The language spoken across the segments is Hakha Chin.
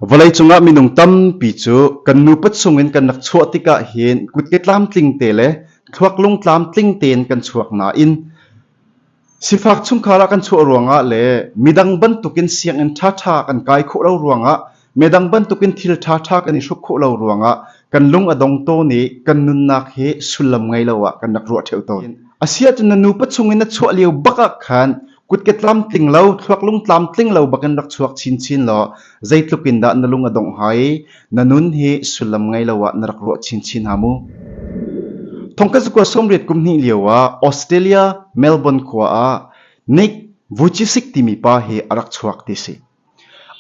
Vawleicung ah minung tampi cu kan nupa chungin kan rak chuah tikah hin kutke tlamtling te le thluak lung tlamtling tein kan chuak nain sifak chungkhar ah kan chuah ruangah le midang bantukin sianginn ṭhaṭha kan kai khawh lo ruangah midang bantukin thil ṭhaṭha kan i hruk khawh lo ruangah kan lung a dong tawn i kan nunnak hi sullam ngei lo ah kan rak ruah ṭheo tawn. Asiahcun na nupa chungin na chuah lio bak ah khan Kutke tlamtling lo, thluak lung tlamtling lo bakin rak chuak chinchin law zeitluk in dah na lung a dongh hnga i na nun hi sullam ngei lo ah na rak ruah chinchin hnga mu. Thongkhat zakua 80 kum hnih lio ah Australia, Melbourne khua ah Nick Vujicic timi pa hi a rak chuak ti si.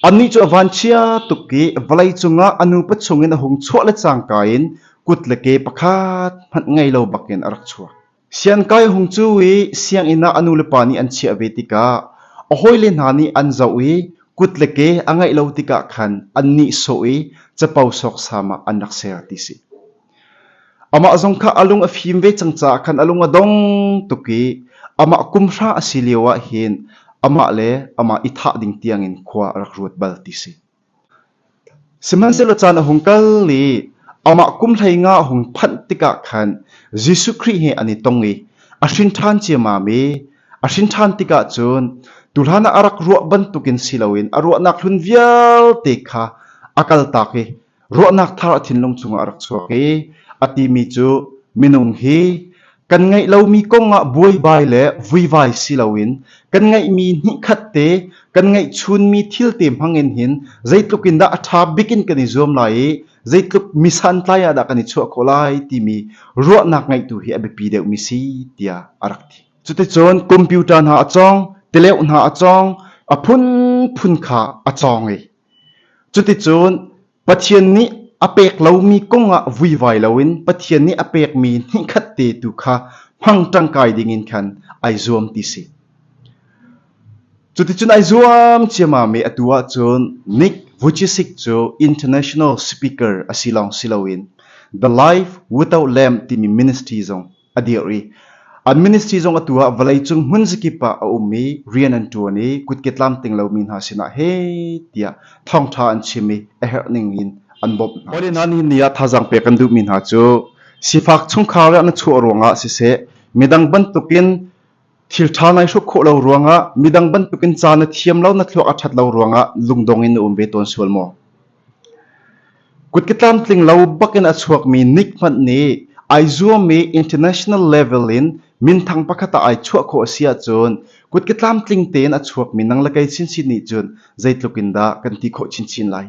Annih cu a vanchia tuk i vawleicung ah a nupa chungin a hung chuah le cangka in kut le ke pakhat hmanh ngei lo bakin a rak chuak. Siangkai hung cu i sianginn ah a nulepa nih an chiah ve tikah a hawile hna nih an zoh i kut le ke a ngeih lo tikah khan an nihsawh i capo sawksam ah an rak ser ti si. Amah zong kha a lung a fim ve cang caah khan a lung a dong tuk i amah kum hra a si lio ah hin amah le amah i thah ding tiangin khua a rak ruat bal ti si. Sihmanhsehlaw caan a hung kal i amah kum 15 a hung phanh tikah khan Jesuh Khrih he an i tong i a hrin ṭhan ciammam i a hrin ṭhan tikah cun tuuhlan ah a rak ruah bantukin si loin a ruahnak hlun vialte kha a kaltak i ruahnak thar a thinlung chungah a rak chuak i a timi cu minung hi kan ngeih lomi kong ah buaibai le vuivai si loin kan ngeihmi hnihkhat te kan ngeihchunmi thil te hmang in hin zeitluk in dah a ṭha bik in kan i zuam lai i zeitluk mi santlai ah dah kan i chuah khawh lai timi ruahnak ngeihtu hi a biapi deuhmi si tiah a rak ti. Cuticun computer hna a cawng, tileuh hna a cawng, a phunphun kha a cawng i cuticun Pathian nih a pek lomi kong ah vuivai loin Pathian nih a pekmi hnihkhat te tu kha hmang ṭangkai dingin khan ai zuam ti si. Cuticun ai zuam ciammam i atu ahcun Nick Vujicic cu international speaker a si lawng si loin The Life Without Lamp timi ministry zong a dirh i an ministry zong atu ah vawleicung hmun zakip ah a um i rian an ṭuan i kutke tlamtling lomi hna sinah heh tiah thawngṭha an chim i a herh ning in an bawmh hna. Hawile hna nihin ni ah thazaang pek kan duhmi hna cu sifak chungkhar ah na chuah ruangah siseh midang bantukin thil ṭha nai hruk khawh lo ruangah midang bantukin ca na thiam lo na thluak a ṭhat lo ruangah lungdong in na um ve tawn sual maw? Kutke tlamtling lo bakin a chuakmi Nick hmanh nih ai zuam i international level in minthang pakhat ah ai chuah khawh a si ahcun kutke tlamtling tein a chuakmi nang le kei chinchin nih cun zeitluk in dah kan ti khawh chinchin lai.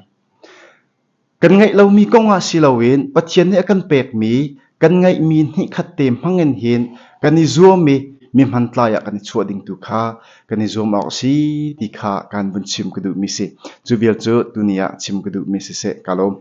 Kan ngeih lomi kong ah si loin Pathian nih a kan pekmi kan ngeihmi hnihkhat te hmang in hin kan i zuam i mi hmantlai ah kan i chuah ding tu kha kan i zuam awk a si ti kha kan vun chim ka duhmi si. Cu vial cu tuni ah chim ka duhmi siseh ka lawm.